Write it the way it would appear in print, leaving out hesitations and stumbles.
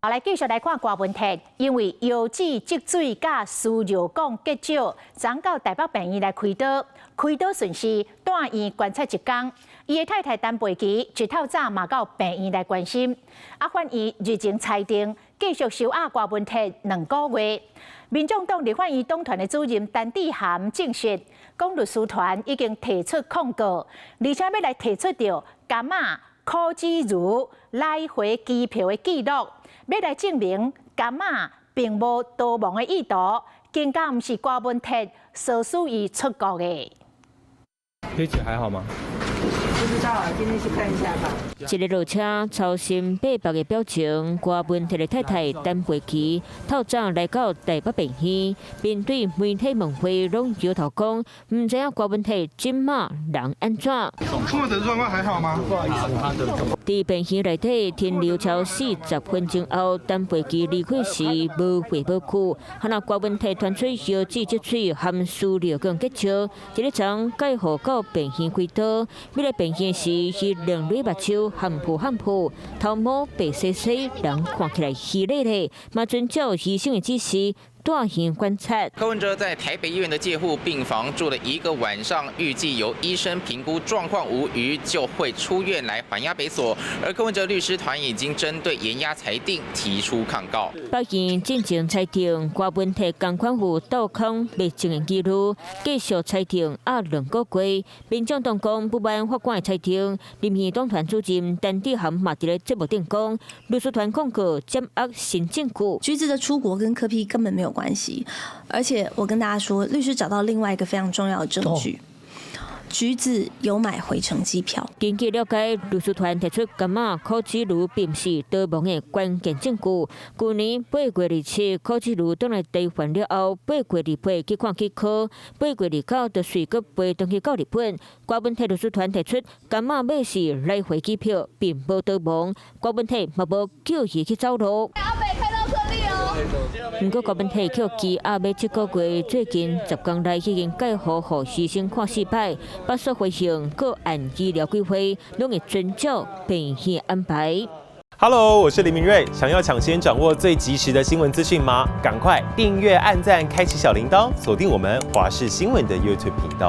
好，來繼續來看郭文鐵，因為腰子積水佮輸尿管結石，昨到台北病院來開刀，開刀順序蹛院觀察一工。伊的太太陳佩琪一透早嘛到病院來關心。啊，法院日前裁定繼續收押郭文鐵2個月。民眾黨立法院黨團的主任陳智菡證實，講律師團已經提出控告，而且欲來提出著柑仔柯子如來回機票的記錄。欲來證明柑仔並無逃亡的意圖，更加毋是郭文鐵唆使伊出國的。佩姐還好嗎？不知道，今天去看一下吧。一个落車操心八百的表情，郭文鐵的太太陳佩琪透早來到台北病院，面對媒體問話，攏搖頭講，毋知影郭文鐵這馬人按怎。柯文哲狀況還好嗎？不好意思，他的。佇病院內底停留超40分鐘後，陳佩琪離開時無話無句，予若郭文鐵傳出腰子積水含輸尿管結石，這个昨蓋予到病院開刀，欲來病院時，伊兩蕊目睭含糊含糊，頭毛白雪雪，人看起來虛咧咧，嘛遵照醫生的指示。蹛院觀察。柯文哲在台北醫院的戒護病房住了一個晚上，預計由醫生評估狀況無虞，就會出院來還押北所。而柯文哲律師團已經針對延押裁定提出抗告。法院進前裁定郭文鐵仝款有倒空賣證的記錄，繼續裁定押2個月。民眾黨講不滿法官的裁定，民進黨團主任陳智菡嘛佇咧節目頂講，律師團控告掌握新證據。橘子的出國跟柯 P 根本沒有關係，而且我跟大家說，律師找到另外一個非常重要的證據，橘子有買回程機票。根據了解，律師團提出柑仔柯子如並毋是逃亡的關鍵證據。舊年8月27，柯子如轉來台灣了後，8月28去看齒科，8月29就隨閣飛轉去到日本。郭文鐵律師團提出，柑仔買是來回機票，並無逃亡。郭文鐵嘛無叫伊去走路。毋過郭文鐵予羈押欲7個月，最近10工內已經蓋予予醫生看四擺，北所回應個案醫療規劃攏會遵照病院安排。 Hello，我是林明瑞，想要搶先掌握最及時的新聞資訊嗎？趕快訂閱、按讚、開啟小鈴鐺，鎖定我們華視新聞的 YouTube 頻道。